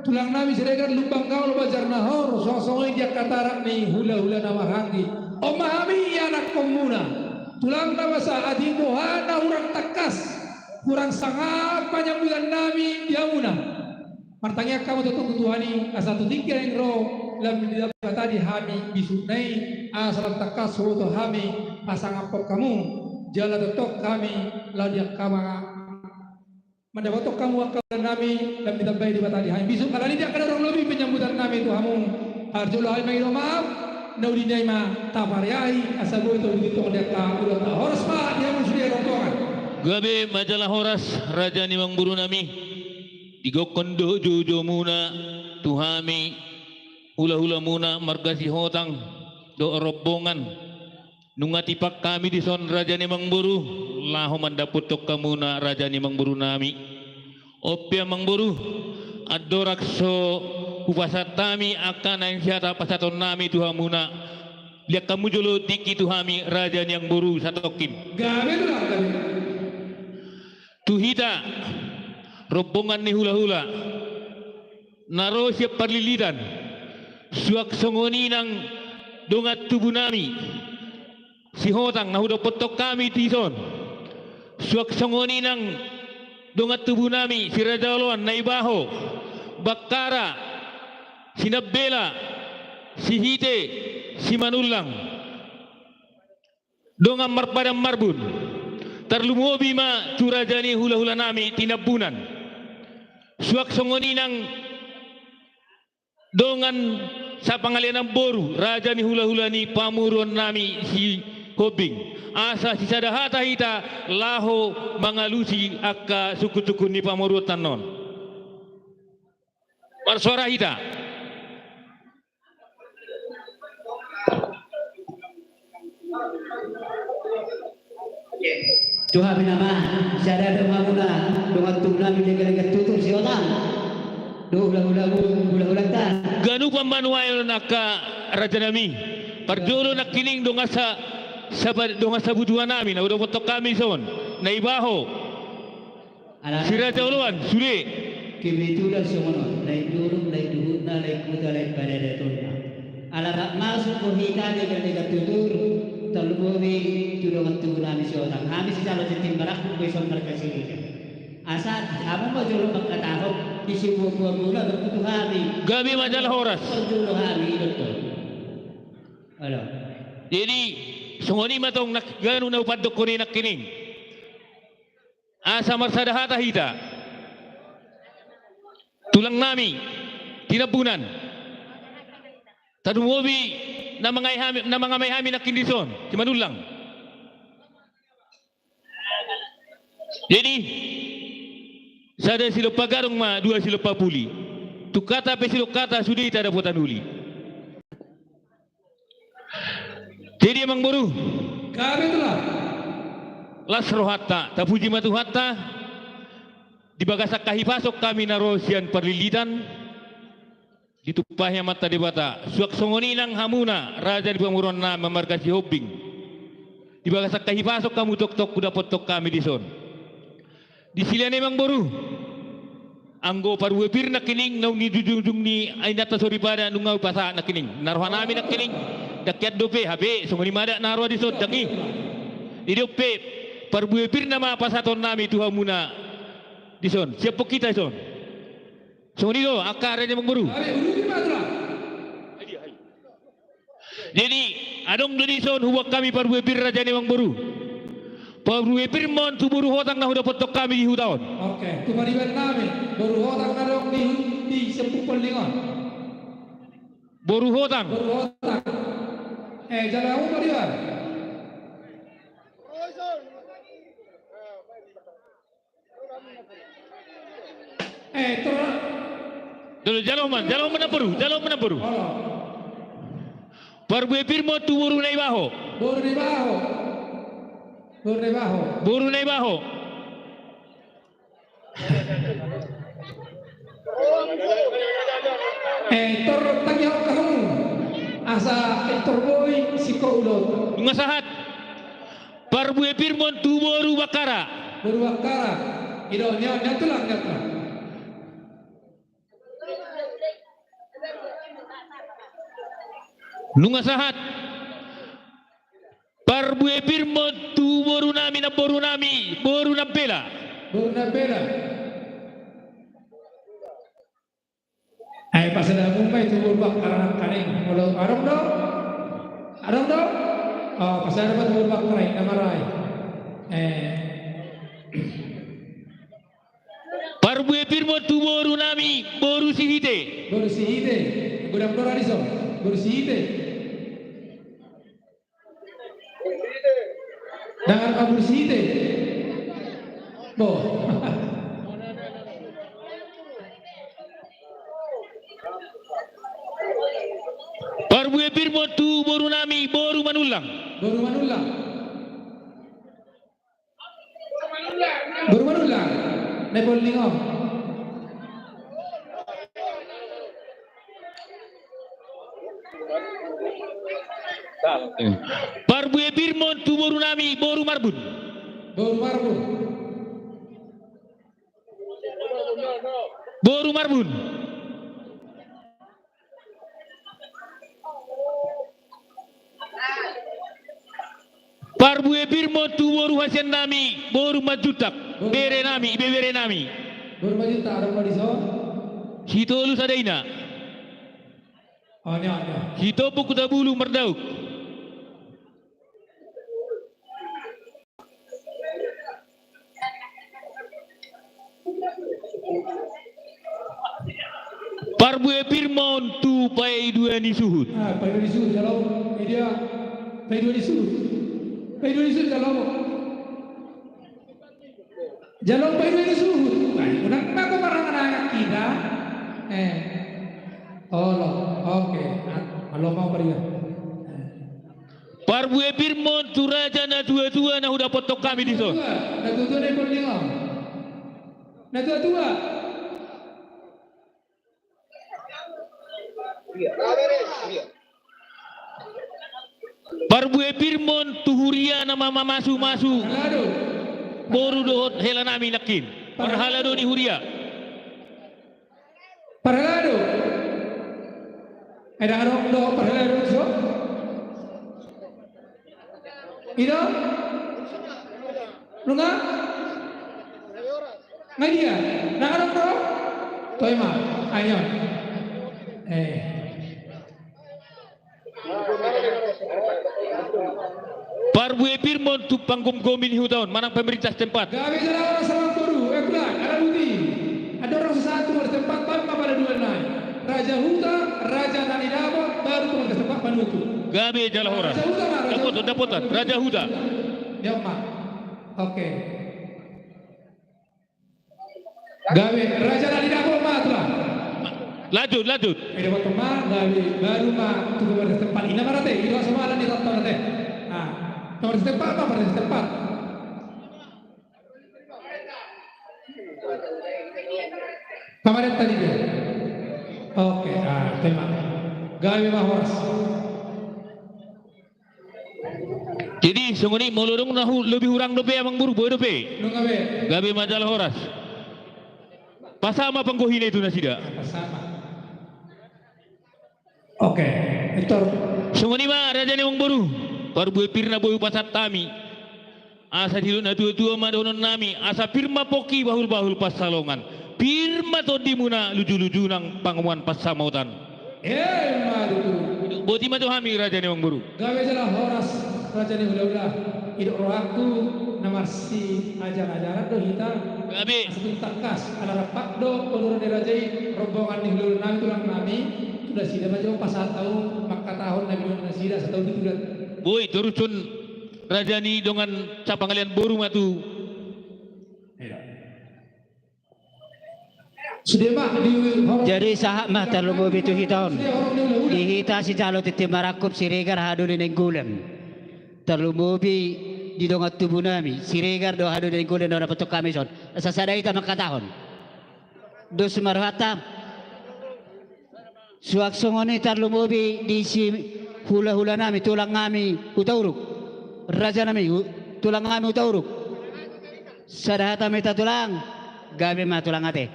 tulang nami Siregar, Lumban Gaol, Banjar Nahor, suang songon i di angka tarak ni hulahula na marhahaanggi. On ma hami ianakhonmuna. Tulang na basa, atik boha na hurang tangkas, hurang sangap panyambutan nami di hamuna. Martangiang hamu tongtong tu Tuhan i, asa tu tingki na naeng ro, lam didapot Debata di hami bisukna i, asa lam tangkas huboto hami pasangaphon hamu, jala tongtong hami laho di angka ma-, mandapothon hamu angka ulaon nami, lam ditambai Debata di hami bisuk, alani di angka na hurang lobi panyambutan nami tu hamu. Parjolo hami mangido maaf, na uli ni i ma tapariahi, asa boi tong di tong di angka ulaon ta. Horas ma di hamu sude rombongan. Gabe ma jala horas, raja ni amangboru nami. Digokhon do joujoumuna tu hami, hulahulamuna marga Sihotang dohot rombongan. Nunga tipak hami dison raja ni amangboru, laho mandapothon hamuna raja ni amangboru nami. On pe amangboru, andorang so hupasahat hami angka naeng sihata pasahaton nami tu hamuna, liat hamu jolo tingki tu hami raja ni amangboru satongkin. Gabe tulang, gabe. Tu hita, rombongan ni hulahula na ro sian Parlilitan, suang songon i nang dongan tubu nami Sihotang na hudapothon hami dison, suang songon i nang dongan tubu nami Siraja Oloan, Naibaho, Bakkara, Sinambela, Sihite, Simanullang. Dongan marpadan marbun, tarlumobi ma tu raja ni hulahula nami Tinambunan. Suang songon i nang dongan sapangalean boru, raja ni hulahula ni pamoruon nami Sihombing. Asa sisada hata hita laho mangalusi angka sungkunsungkun ni pamoruonta on. Marsoara hita. Tu hami nama, sada do hamuna, dongan tubu nami Legalega Tutur Sihotang. Dohot hulahula, hulahulanta. Ganup ma nuaeng angka raja nami. Parjolo nangkining dongan sa-, saba-, dongan sabutuha nami, na hudapothon hami dison. Naibaho. Siraja Oloan, sude. Kebetulan songon on, lain durung, lain duhutna, lain huta, lain padadatonna. Ala rap masuk do hita Legalega Tutur, tarlumobi tu dongan tubu nami Sihotang. Hami sisalo tintin marangkup be songon marga Siregar. Asa hamu ma jolo mangkatahon, di sibuabua muna berkutu hami. Gabe ma jala horas. Parjolo hami, i do tong. Halo. Jadi, songon i ma tong nak-, ganup na hupandokhon i nangkining. Asa marsada hata hita. Tulang nami, Tinambunan. Tarlumobi na mangai hami, na mangamai hami nangkin dison, Simanullang. Jadi, sada silompa gadong ma dua silompa puli. Tung hata pe silong hata sude hita dapotan uli. Jadi amangboru. Gabe tulang. Las rohanta, tapuji ma Tuhanta. Di bagasan hahipason hami na ro sian Parlilitan. Ditumpahi Amanta Debata, suang songon i nang hamuna, raja ni pamoruon nami marga Sihombing. Di bagasan hahipason hamu tongtong hudapothon hami dison. Di silehon i amangboru. Anggo parbue pir nangkining naung nijujungjung ni inanta soripada nunga hupasahat nangkining. Na roha nami nangkining. Dang hian dope, hape, songon i ma adat na ro dison, dang i. Jadi on pe, parbue pir nama pasahaton nami tu hamuna dison. Siap hita dison. Songon i do, angka raja ni amangboru. Jadi, adong do dison huboan hami parbue pir raja ni amangboru. Parbue pir ma on tu boru Hotang na hudapothon hami di huta on. Oke, tu pariban nami, boru Hotang na adong di, di Sempung Polding on. Boru Hotang. Boru Hotang. Eh, jala umur dia. Eh, tor-. Dulu, jalo ma, jalo ma namboru, jalo ma namboru. Olo. Parbue pir ma on tu boru Naibaho. Boru Naibaho. Boru Naibaho. Boru Naibaho. Eh, tor tangihon hamu. Asa, eh, tor boi singkop ulaon. Nunga sahat. Parbue pir ma on tu boru Bakkara. Boru Bakkara. I do, ni on, ni on tulang, ni on tulang. Nunga sahat. Parbue pir ma on tu boru nami, namboru nami, boru Nampela. Boru Nampela. Ai, pasada hamu ma i tu boru Bakkara nangkaning. Molo adong do? Adong do? O, pasada ma tu boru Bakkara i, na marae. E. Parbue pir ma on tu boru nami, boru Sihite. Boru Sihite. Godang do ra dison. Boru Sihite. Dang adong boru Sihite. Bo. Parbue pir ma on tu boru nami, boru Manullang. Boru Manullang. Boru Manullang. Na i Polling on. Parbue pir ma on tu boru nami, boru Marbun. Boru Marbun. Boru Marbun. Parbue pir ma on tu boru hasian nami, boru Manjuntak, bere nami, ibebere nami. Boru Manjuntak, adong ma dison? Sitolu sada ina. O, ni, ni. Sitombuk Hutabulu Mardauk. Parbue pir ma on tu paidua ni suhut. A, paidua ni suhut, jalo. Idia, paidua ni suhut. Paidua ni suhut, jalo. Jalo paidua ni suhut. Ai, unang ma parangan-angan hita. E. Olo, oke. A, malo mau parian. E. Parbue pir ma on tu raja natuatua na hudapothon hami dison. Natuatua, natuatua na i Polling on. Natuatua. Parbue pir ma on tu huria na mamamasumasu. Parhalado. Boru dohot hela nami nangkin. Parhalado ni huria. Parhalado. Ai, dang adong do parhalado dison? I do? Nunga? Nga dia? Dang adong do? Toe ma. Ai, on. E. Parbue pir ma on tu panggomgomi ni huta on manang pemerintah setempat. Gabe jala horas amangboru, e, kuda, ala buti. Andorang so sahat tu marga setempat, baen ma panaduan nai. Raja huta, raja na nidapot, baru tu marga setempat panutup. Gabe jala horas. Raja huta ma, raja huta. Dapotan, dapotan, raja huta. Diam ma. Oke. Gabe, raja na nidapot ma, Tulang. Lanjut, lanjut. Eda waktu ma, gabe, baru ma tu marga setempat. Ina ma rate, ina ma somalan ni rata rate. A, marga setempat ma, marga setempat. Pamarenta dia. Oke, a, terima. Gabe ma, horas. Jadi songon i, molo adong na hu-, lobi hurang dope, amangboru, boi dope. Nunga be. Gabe ma jala horas. Pasahat ma panggohina i tu nasida. Pasahat ma. Oke, Victor. Songon i ma, raja ni amangboru. Parbue pir na boi hupasahat hami. Asa didok natuatua ma dohonon nami, asa pir ma pongki bahulbahul pansalongan, pir ma tondimuna lujuluju nang pangomoan pansamotan. Emma tutu. Boti ma tu hami, raja ni amangboru. Gabe jala horas, raja ni hulahula. Didok rohangku, na marsiajarajaran do hita. Gabe. Asa tung tangkas, ala rap do oloran ni raja i, rombongan ni hulahula nami, tulang nami, tu nasida ma jo pasahat ahu mangkatahon na binoan nasida, asa tau tutu da. Boi, torushon. Raja ni dongan sapangalean boru ma tu. Jadi sahat ma tarlumobi tu hita on. Di hita sijalo tintin marangkup, Siregar, Hadoli Nainggolan. Tarlumobi di dongan tubu nami, Siregar dohot Hadoli Nainggolan na hudapothon hami dison. Asa sada hita mangkatahon. Dos ma rohanta. Suang songon i tarlumobi di si hulahula nami, tulang nami Hutauruk. Raja nami, hu-, tulang nami Hutauruk. Sada hata ma hita, Tulang. Gabe ma, Tulang, ate.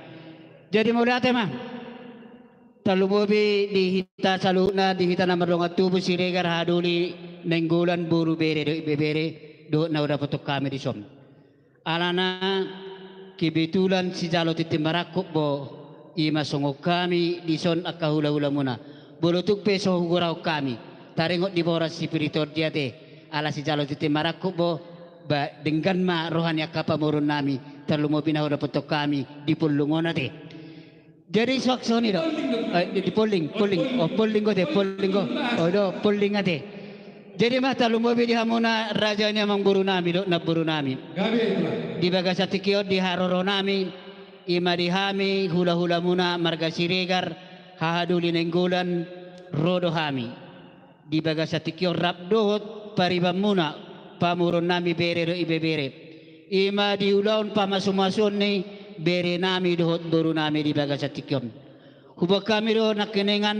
Jadi mauliate ma. Tarlumobi di hita saluhutna, di hita na mardongan tubu, Siregar, Hahadoli, Nainggolan, boru, bere dohot ibebere, dohot na hudapothon hami dison. Alana kebetulan sijalo tintin marangkup do, i ma songon hami dison angka hulahulamuna. Molo tung pe so hugorahon hami, taringot di boras sipiritondi ate, ala sijalo tintin marangkup do, ba denggan ma roha ni angka pamoruonnami, tarlumobi na hudapothon hami di pollung on ate. Jadi suang songon i do. Eh, di, di polling, polling. Oh, polling do ate, polling do. Oh, do, polling ate. Jadi ma tarlumobi di hamuna raja ni amangborunami dohot namborunami. Gabe, Tulang. Di bagasan tingki on di haroronami, i ma di hami hulahulamuna marga Siregar, Hahadoli, Nainggolan, ro do hami. Di bagasan tingki on rap dohot paribanmuna, pamoruonnami bere dohot ibebere. I ma di ulaon pamasumasuon ni berenami dohot borunami di bagasan tingki on. Huboan hami do nangkiningan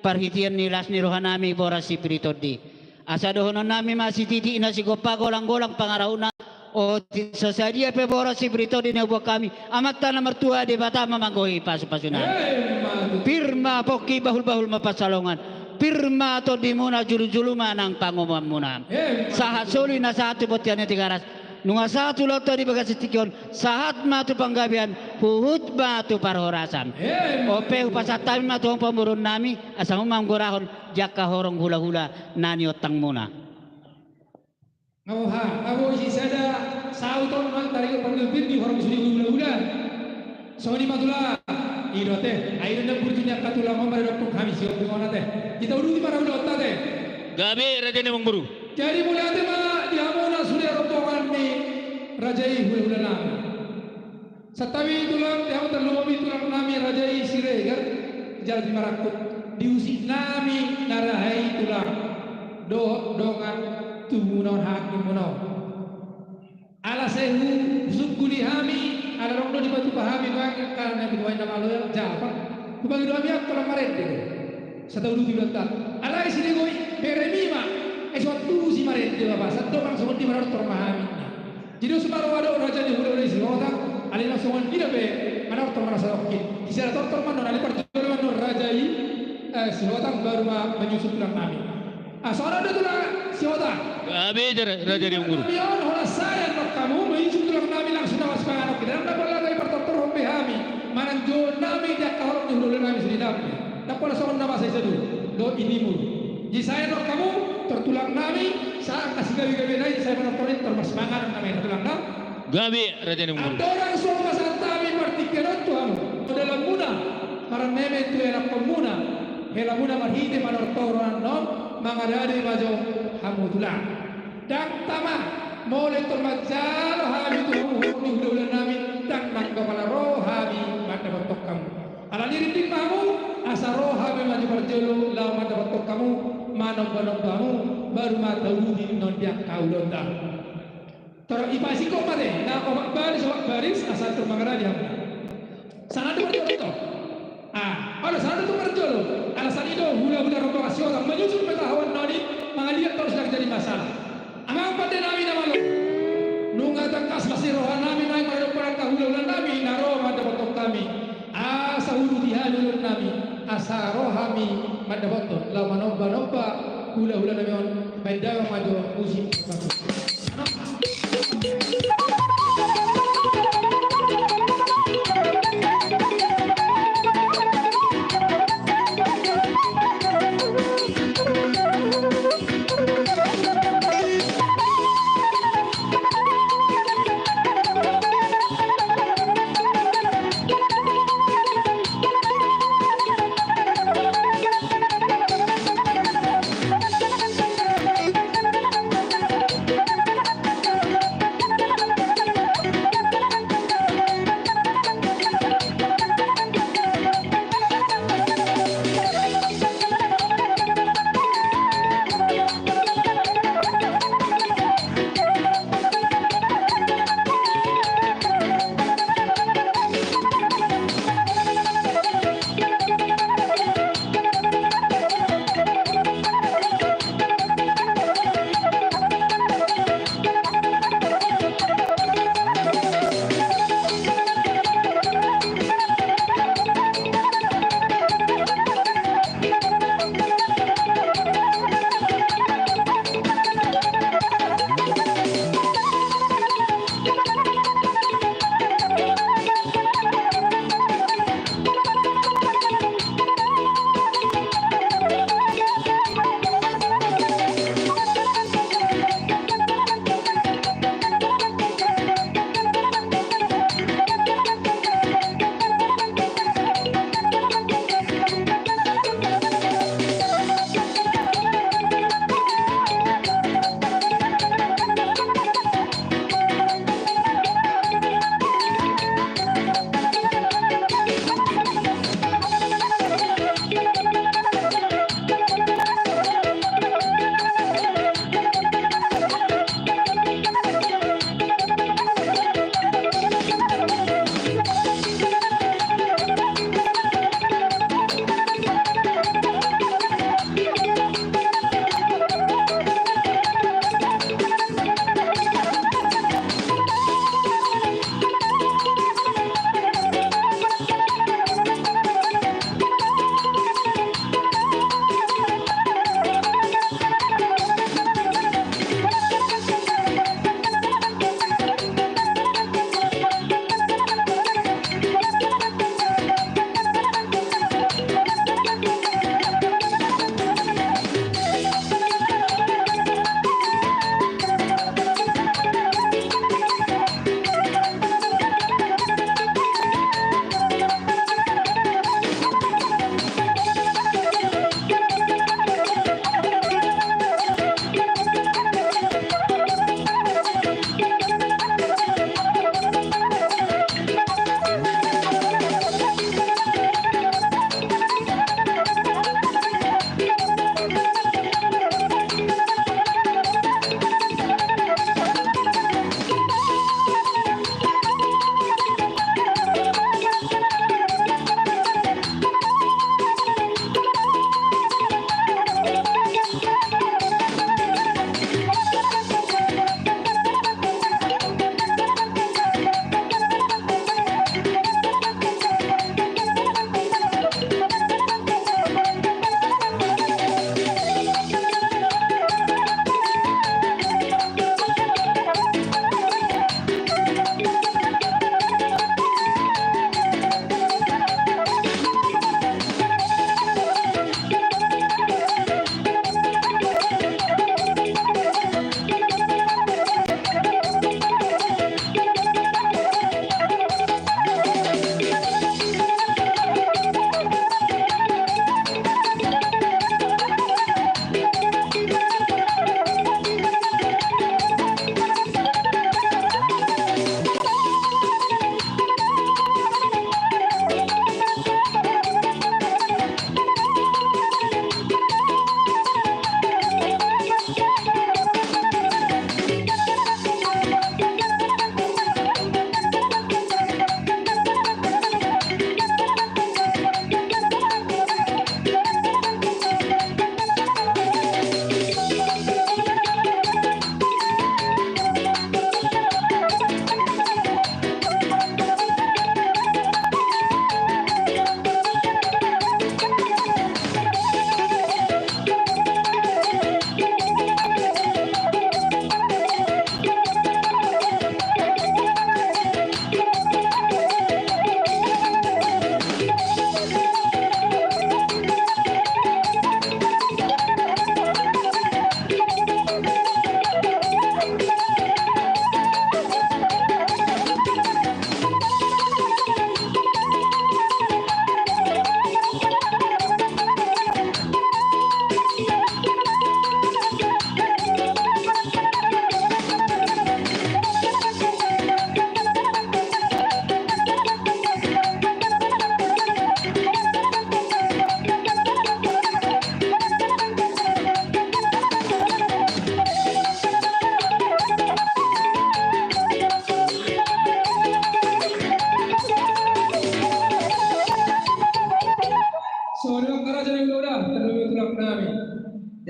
parhitean ni las ni rohanami boras sipiritondi. Asa dohononnami ma sititi na sigompa, golanggolang pangarahutna. Otik so sadia pe boras sipiritondi na huboan hami, Amanta na martua Debata ma manggohi pasupasuna. Emma tutu. Pir ma pongki, bahulbahul ma pansalongan. Pir ma tondimuna, julujulu ma nang pangomoanmuna. Emma tutu. Sahat solu i na sahat tu bontean ni Tigaras. Nunga sahat ulaonta di bagasan tingki on, sahat ma tu panggabean, huhut ma tu parhorasan. Emma tutu. On pe hupasahat hami ma tu hamu pamoruonnami, asa hamu ma manggorahon di angka horong hulahula na niontangmuna. Nga boha, nga boi sisada saut on, manang taringot panggilbir di horong sude hulahula. Songon i ma, Tulang. I do ate, ai do na burju ni angka tulang on maradophon hami sihombing on ate. Hita uduti ma ra ulaonta ate. Gabe, raja ni amangboru. Jadi mauliate ma di hamuna sude rombongan ni raja i, hulahulanami. Santabi, Tulang, di hamu tarlumobi tulangnami raja i Siregar, jala di marangkup, di usiknami na rahe i, Tulang, dohot dongan tubumuna on, hahangkimuna on. Ala sai husungguli hami, ala adong do dipatupa hami nuaeng angka na binoan na malo, jala hupangido hami angka na marende do. Sai tauduti ulaonta. Alai sidegoi beremi ma, ai so antusi marende, Bapa, sai ndang songon dia, manortor ma hami. Jadi on so maroha do raja ni hulahula i Sihotang, alai ndang songon dia pe manortor ma na sadongkin. Sisada tortor ma annon, alai parjolo ma annon raja i, eh, Sihotang, baru ma manyusul tulangnami. Ah, songon on do, Tulang Sihotang. Gabe, raja ni amangboru. Nami on, holan sae annon hamu manyusul tulangnami langsung na masimangan on. Ndang pola gabe partortorhon be hami manang jouonnami di angka horong ni hulahulanami sude, ndang be. Ndang pola songon na masa i sadulu dohot i timur. Jadi sae annon hamu, tor tulangnami, sahat angka sigabegabena i, sae manortor i, tor masimangan annon nami, Tulang, na. Gabe, raja ni amangboru. Andorang so hupasahat hami partingkian on tu hamu, tu dalanmuna, marneme tu ianakkonmuna, helamuna marhite manortoron annon, mangadehade ma jo hamu, Tulang. Ndang tama, molo tor manjalo hami tu hamu horong ni hulahulanami, ndang nanggo pala ro hami mandapothon hamu. Alani i ringgit ma hamu, asa ro hami ma jo parjolo laho mandapothon hamu, manombanomba hamu, baru ma tauduti annon di angka ulaonta. Tor ipasingkop ma ate, na opat baris, opat baris, asa tor mangaradi hamu. Sahat do parjolo ito. Ah, olo, sahat do tu parjolo. Alasan i do hulahula rombongan Sihotang manyusul pengetahuan nami, mangaliat torus ndang jadi masalah. Amang pandenami na malo. Nunga tangkas las ni rohanami nuaeng maradophon angka hulahulanami na ro mandapothon hami. Asa uduti hami ulaonnami, asa ro hami mandapothon, laho manombanomba hulahulanami on, baen damang ma jo musik.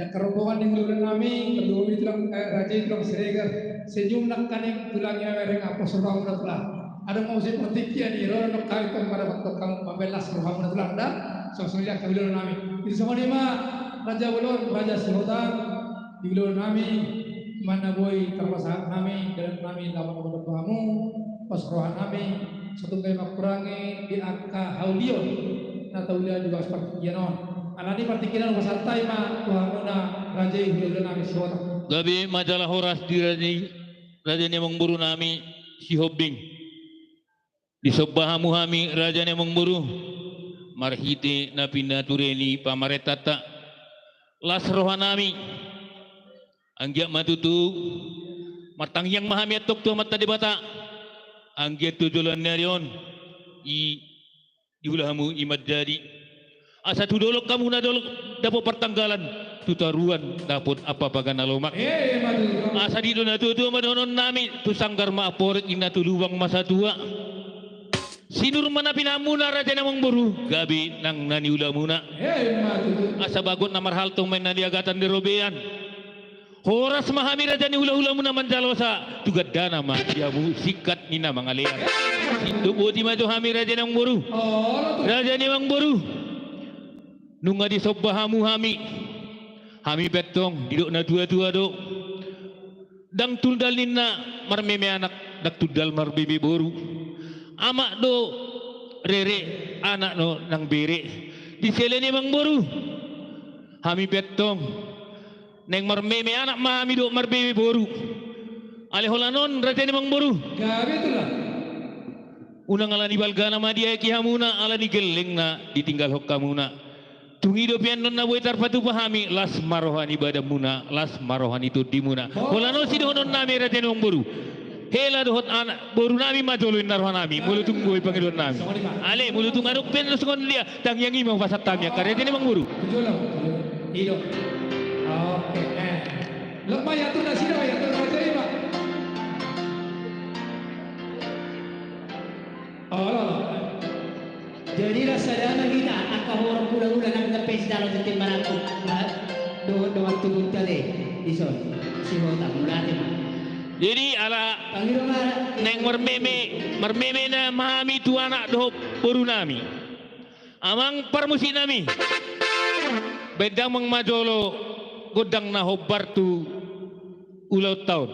Rombongan ni hulahula nami, ketua ni tulang, eh, raja i tulang Siregar, senyum nangkaning tulang i mereng apa suruh kamu datang. Adong muse partingkian i, ro nang hami tong marapat tong hamu, mambelas rohamu na tulang da. Songon i di hulahula nami. Di songon i ma Raja Bolon, Raja Sihotang, di hulahula nami, di mana boi tarpasahat nami, dalan nami laho manggohi hamu, pos roha nami, so tung pe mangkurangi di angka haulion na taula di bagas partingkian on. Alani partingkian on hupasahat hami ma tu hamuna raja i hulahula nami Sihotang. Gabe ma jala horas di raja i, raja ni amangboru nami Sihombing. Disomba hamu hami raja ni amangboru, marhite na pinature ni pamarentanta. Las roha nami, anggiat ma tutu martangiang ma hami antong tu Amanta Debata, anggiat tu joloan ni ari on i diula hamu i manjadi. Asa tu dolok hamu na dolok dapot partanggalan, tu toruan dapot ampapaga na lomak. Eh, ima tutu. Asa didok na tuatua ma dohonon nami, tu sanggar ma amporik, ninna tu lubang ma satua. Sinur ma na pinahanmuna raja ni amangboru, gabe nang na niulamuna. Eh, ima tutu. Asa bagot na marhalto ma inna di agatan di robean. Horas ma hami raja ni hulahulamuna manjalosa, tu gandana ma di hamu singkat ni na mangalean. Sindok boti ma jo hami raja ni amangboru. Raja ni amangboru. Nunga disomba hamu hami. Hami pe antong, didok na tuatua do. Ndang tundal ninna marmeme anak, ndang tundal marmeme boru. Amak do rere, anak do nang bere. Di siala ni amangboru. Hami pe antong. Naeng marmeme anak ma hami dohot marmeme boru. Alai holan on raja ni amangboru. Gabe tulang. Unang ala ni balgana ma diaeki hamuna, ala ni gellengna ditinggalhon hamuna. Tung i dope annon na boi tarpatupa hami, las ma roha ni badanmuna, las ma roha ni tondimuna. Holan on sidohonon nami raja ni amangboru. Hela dohot anak boru nami ma jolo inna roha nami, molo tung boi pangidoan nami. Ale, molo tung adong pe na songon dia, tangiang i ma hupasahat hami angka raja ni amangboru. Jolo, jolo. I do. Oke, eh. Lok ma i atur nasida, i atur nasida i ma. Olo, olo. Jadi, las sada ma hita, angka horong hulahula nang na pesta lo tintin marangkup. Dohot dongan tubunta de, dison. Sihotang, mauliate ma. Jadi, ala naeng marmeme, marmeme ma hami tu anak dohot boru nami. Amang parmusik nami. Baen damang ma jolo gondang na hombar tu ulaonta on.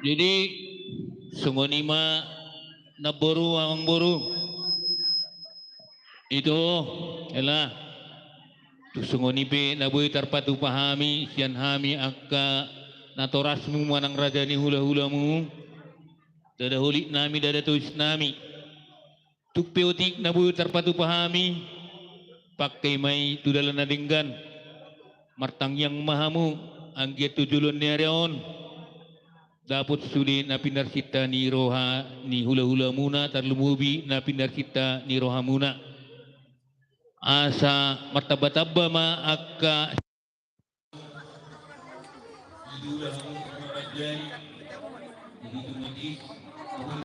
Jadi songon i ma, namboru, amangboru. Ito, ela. Tung songon i pe na boi tarpatupa hami sian hami angka natorasmu manang raja ni hulahulamu, ndada holit nami, ndada tois nami. Tung pe otik na boi tarpatupa hami, pangke ma i tu dalan na denggan. Martangiang ma hamu, anggiat tu joloan ni ari on dapot sude na pinarsinta ni roha ni hulahulamuna, tarlumobi na pinarsinta ni rohamuna. Asa martambatamba ma angka